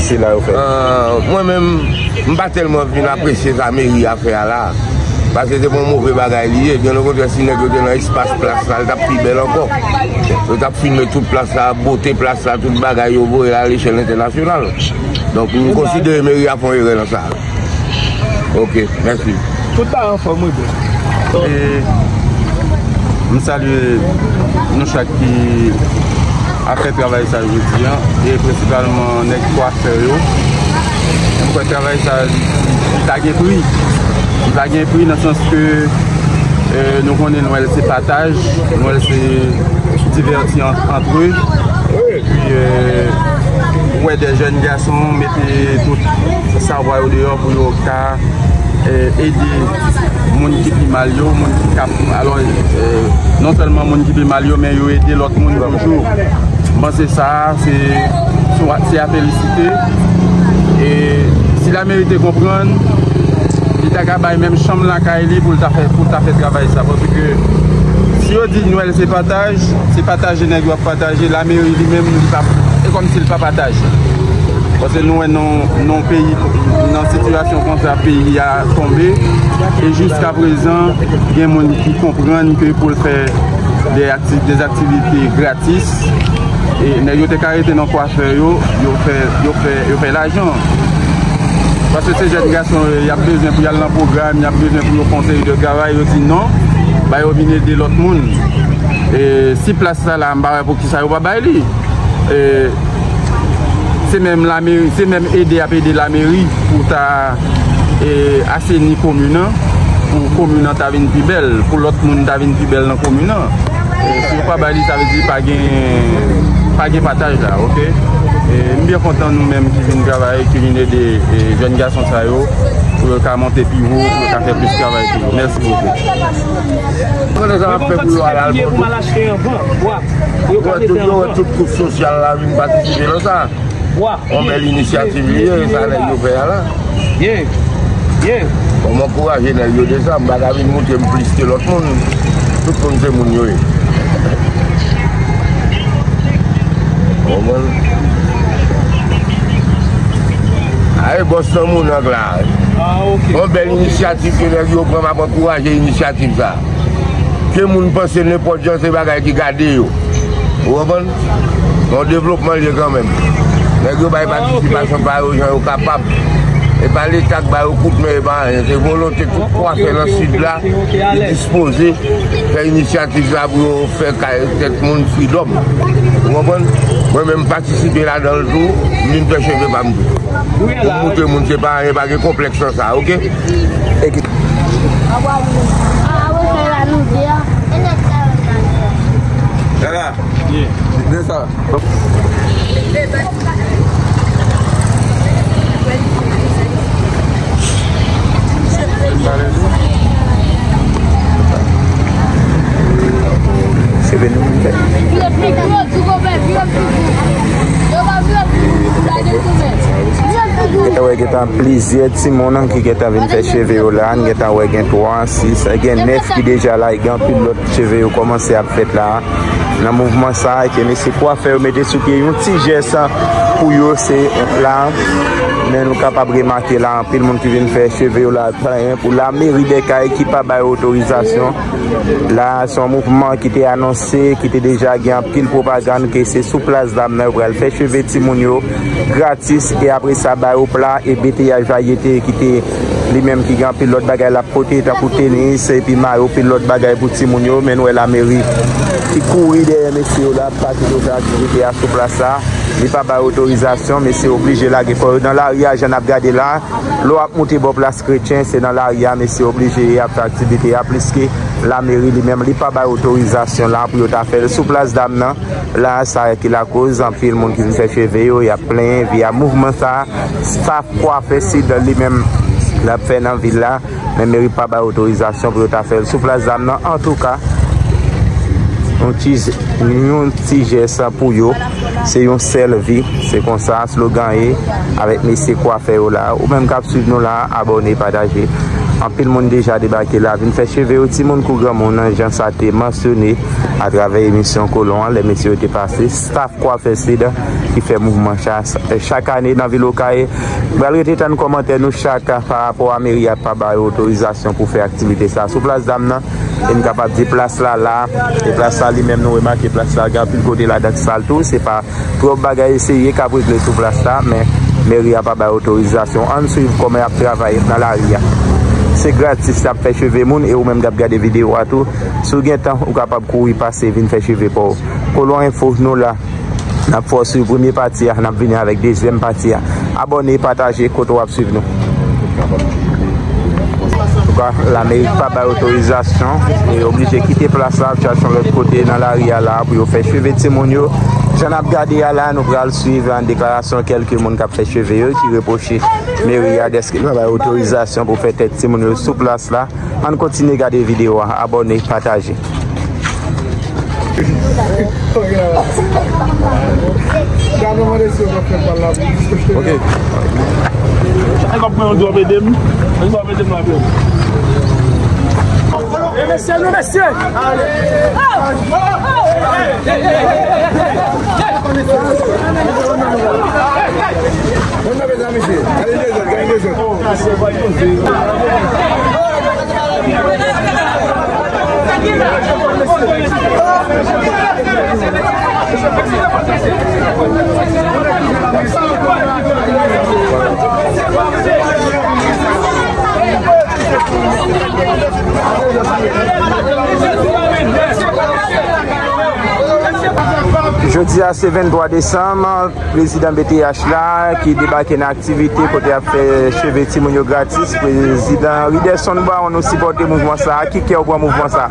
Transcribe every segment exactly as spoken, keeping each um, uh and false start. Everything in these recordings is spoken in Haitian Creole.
Se la yo fè. Ah, mwen menm, m pa tèlman vin apresye sa meri a fè a la. Paske se pa yon move bagay li ye. Byen okontrè, si nèg yo te nan espas plas la, li t ap pi bèl ankò. Yo t ap filme tout plas la, bote plas la, tout bagay yo voye l a lechèl entènasyonal. Donk, m konsidere meri a fè yon erè nan sa. Ok, mèsi. Tout pa anfòm, wi, bro. E, m salye nou chak ki ap fè travay sa jodi a, e prensipalman nèg kwafè yo. M kwè travay sa, li, li pa gen pri. Li pa gen pri nan sans ke, e, nou konnen Nwèl se pataj, Nwèl se divèti ant, ant eux. Epi, e, ou wè de jèn gason mete tout savwa yo deyò pou yo ka e, ede moun ki pi mal yo, moun ki ka, alò, e, non sèlman moun ki pi mal yo, men yo ede lòt moun toujou. M panse sa a, se, se a felisite. E si lameri te konprann, li ta ka bay menm chanm lakay li pou l ta fè, pou l ta fè travay sa. Paske si yo di Nwèl se pataj, se pataje nèg yo ap pataje, lameri li menm, li pa, e kòmsi l pa pataje. Paske nou wè nan, nan peyi, nan sitiyasyon konsa, peyi a tonbe, e jiska prezan, gen moun ki konprann ke pou l fè de akti-, de aktivite gratis, e nèg yo te ka rete nan kwafè yo, yo fè, yo fè, yo fè lajan. Paske se jèn gason yo, y ap bezwen pou y al nan pwogram, y ap bezwen pou yo fè yon seri de travay, yo di non, ba yo vin ede lòt moun. E si plas sa la, m pa wè pou kisa yo pa bay li. E, se menm lameri, se menm ede y ap ede lameri pou ta, e, aseni komin nan, pou komin nan ta vin pi bèl, pou lòt moun ta vin pi bèl nan komin nan. E, si yo pa bay li, sa vle di pa gen, pa gen pataj la, ok? E, m byen kontan nou menm ki vin travay, ki vin ede, e, jèn gason sa yo, pou yo ka monte pi wo, pou yo ka fè plis travay toujou. Mèsi bokou. Konnen sa ap fè pou yo al al pou m al achte yon van bwa. Pou yo ka mete an van. Tout kous sosyal la vin patisipe nan sa. Yon bèl inisyativ li ye, sa nèg yo fè a la. Bon, m ankouraje nèg yo de sa, m pa ka vin montre m plis ke lòt moun. Tout moun se moun yo ye. Konprann? Aye, bòs nan moun an la. Yon bèl inisyativ ke nèg yo pran, m ap ankouraje inisyativ sa. Ke moun panse nenpòt jan se bagay ki gade yo. Ou konprann? Yon devlopman l ye kanmenm. Nèg yo bay patisipasyon pa yo jan yo kapab. E pa Leta k ba yo kout men, e pa anyen. Se volonte tout kwafè nan Sid la ki dispoze fè inisyativ sa pou yo fè kay tèt moun freedom. Ou konprann? Mwen menm m patisipe ladan l tou, m vin fè cheve pa m tou. Pou m montre moun se pa anyen, pa gen konplèks nan sa, ok? Ala. Ye. Men sa. Se vin nou fè. Gentan wè gentan plizyè timoun ki gentan vin fè cheve yo la. N gentan wè gen twa, sis, gen nèf ki deja la, e gen anpil lòt cheve yo kòmanse ap fèt la. Nan mouvman sa a, ke mesye kwafè yo mete sou pye yon ti jès pou yo, se la. Men nou kapab remake la, anpil moun ki vin fè cheve yo la, plen pou lameri Dèkay ki pa bay otorizasyon. La, se yon mouvman ki te anonse, ki te deja gen anpil pwopagann ke se sou plas Dam nan yo pral fè cheve timoun yo gratis, e apre sa ba yo pla e beteyaj vayete ki te li menm ki gen anpil lòt bagay l ap pote, tankou tenis, epi mayo, pil lòt bagay pou timoun yo. Men n wè lameri ki kouri dèyè mesye yo la, ap pati pou fè aktivite a sou plas la. Li pa bay otorizasyon, mesye oblije lage kò yo nan lari a, jan n ap gade la. Lè w ap moute bò plas Kretyen, se nan lari a, mesye oblije ap fè aktivite a, pliske lameri li menm, li pa bay otorizasyon la pou yo ta fè l sou plas Dam nan. La, sa ki lakoz anpil moun ki vin fè cheve yo, y ap plenyen via mouvman sa a. Staff kwafè Sid li menm, l ap fè nan vil la, men meri pa bay otorizasyon pou yo ta fè l sou plas Dam nan. Antouka, yon ti, yon ti jès pou yo. Se yon sèl vi, se konsa slogan ye avèk mesye kwafè yo la. Ou menm k ap swiv nou la, abòne, pataje. Anpil moun deja debake la, vin fè cheve yo timoun kou granmoun, jan sa te mansyone atravè emisyon Kolon an, lè mesye yo te pase. Staff Kwafè Sid ki fè mouvman sa chak ane nan vil Okay. Pral rete tann kòmantè nou chak pa rapò a meri a pa ba yo otorizasyon pou fè aktivite sa sou plas dam nan. E m kapab di plas la la, e plas la li menm nou remake plas la gen anpil kote ladan k sal tou, se pa twòp bagay eseye k ap regle sou plas la, men meri a pa bay otorizasyon. Ann swiv kòman y ap travay nan lari a. Se gratis y ap fè cheve moun e ou menm k ap gade videyo a tou, si w gen tan ou kapab kouri pase vin fè cheve pa w. Kolon Enfo, nou la. N ap fè w swiv premye pati a, n ap vini avèk dezyèm pati a. Abòne, pataje, kote w ap swiv nou. Antouka, lameri pa bay otorizasyon, e oblije kite plas la, ap chache yon lòt kote nan lari a la pou yo fè cheve timoun yo. Jan n ap gade a la, nou pral swiv an deklarasyon kèlke moun k ap fè cheve yo ki repwoche meri a dèske l pa bay otorizasyon pou fè tèt timoun yo sou plas la. Ann kontinye gade videyo a, abòne, pataje. Ok. Nèg ap pran yon dwòp ede m. Yon dwòp ede m la, bro. Mesye, nou mesye. Jodi a se venntwa desanm, prezidan B T H la ki debake nan aktivite kote y ap fè cheve timoun yo gratis, prezidan Riderson Brown, nou sipòte mouvman sa a. Ki kè w pran mouvman sa a?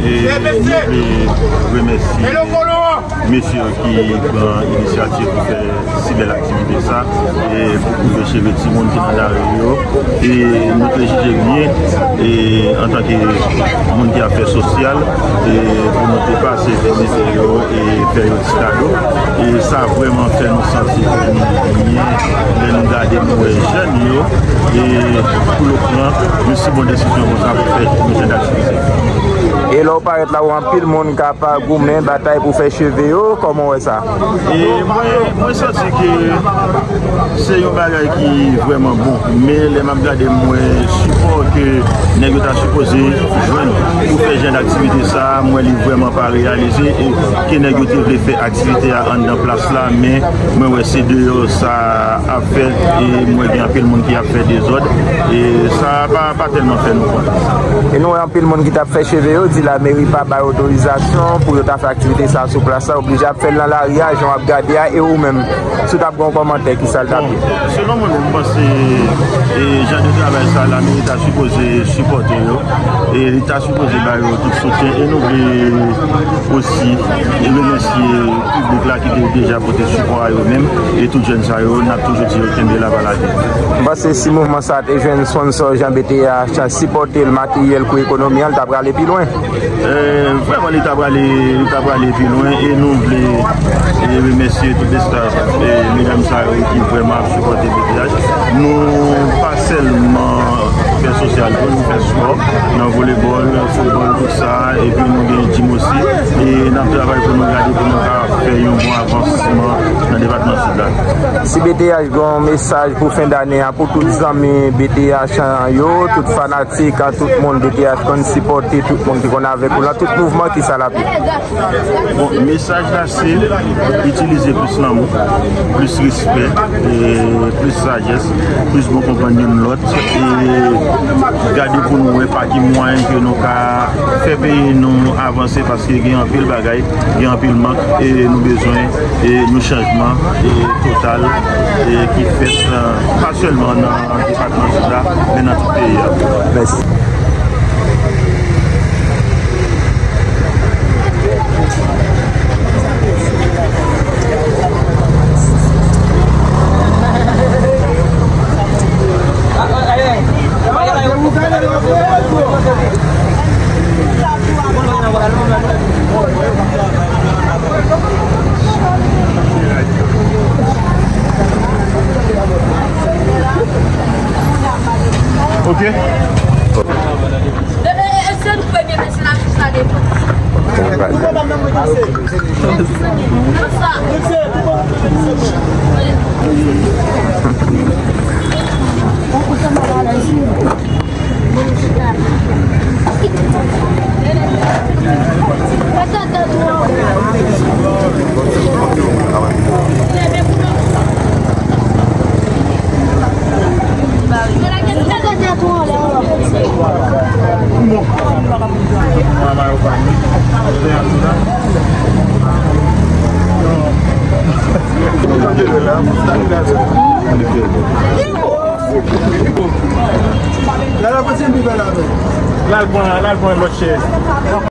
E nou vle remèsye mesye yo ki pran inisyativ pou fè si bèl aktivite sa, e pou koupe cheve timoun ki nan lari yo. E nou te jije byen, e antanke moun ki ap fè sosyal, e pou nou te pase vizite yo e fè yo ti kado. E sa vrèman fè nou santi ke nou byen lè nou gade, nou wè jèn yo, e pou yo pran yon si bon desizyon konsa pou fè yon jan d aktivite. E lè w parèt la, w anpil moun k ap goumen, batay pou fè cheve yo, kòman w wè sa? E mwen, mwen santi ke se yon bagay ki vrèman bon, men lè m ap gade, mwen sipò ke nèg yo ta sipoze jwenn pou fè jan d aktivite sa, mwen li vrèman pa reyalize, e ke nèg yo te vle fè aktivite a anndan plas la, men mwen wè se deyò sa ap fèt, e mwen gen anpil moun ki ap fè dezòd, e sa pa, pa tèlman fè nou kontan. E nou wè anpil moun ki t ap fè cheve yo di lameri pa bay otorizasyon pou yo ta fè aktivite sa sou plas la, oblije ap fè l nan lari a, jan w ap gade a, e ou menm, si w t ap gen yon kòmantè, kisa l t ap ye? Bon, selon mwen menm, m panse, e, jan de travay sa, lameri ta sipoze sipòte yo, e li ta sipoze ba yo tout soutyen, e nou vle osi remèsye piblik la ki te deja pote sipò a yo menm, e tout jèn sa yo, n ap toujou di yo kenbe la, pa lage. M panse si mouvman sa te jwenn sponsò jan B T H sipòte l, materyèl kou ekonomi an, l ta prale pi lwen. E, vrèman, li ta prale, li ta prale pi lwen, e nou vle, e, remèsye tout staff, e, medam sa yo ki vrèman ap sipòte B T H. Nou pa sèlman fè sosyal tou, nou fè spò, nan volebòl, foutbòl, tout sa, epi nou gen jim osi, e n ap travay pou nou gade pou nou ka fè yon bon avansman nan depatman Sid la. Si B T H gen yon mesaj pou fen dane a, pou tout zanmi B T H yo, tout fanatik, tout moun B T H konn sipòte, tout moun ki konn avèk ou lan tout mouvman, kisa l ap ye? Bon, mesaj la se itilize plis lanmou, plis respè, e plis sajès, plis bon konprann youn lòt, e gade pou nou wè pa ki mwayen ke nou ka fè peyi nou avanse, paske gen anpil bagay, gen anpil mank, e nou bezwen, e yon chanjman, e total, e ki fèt, e pa sèlman nan depatman Sid la, men nan tout peyi a. Mèsi. Ok. E, e, e, se nou premye, men se la jis la devan. L al pran, l al pran lòt chèz.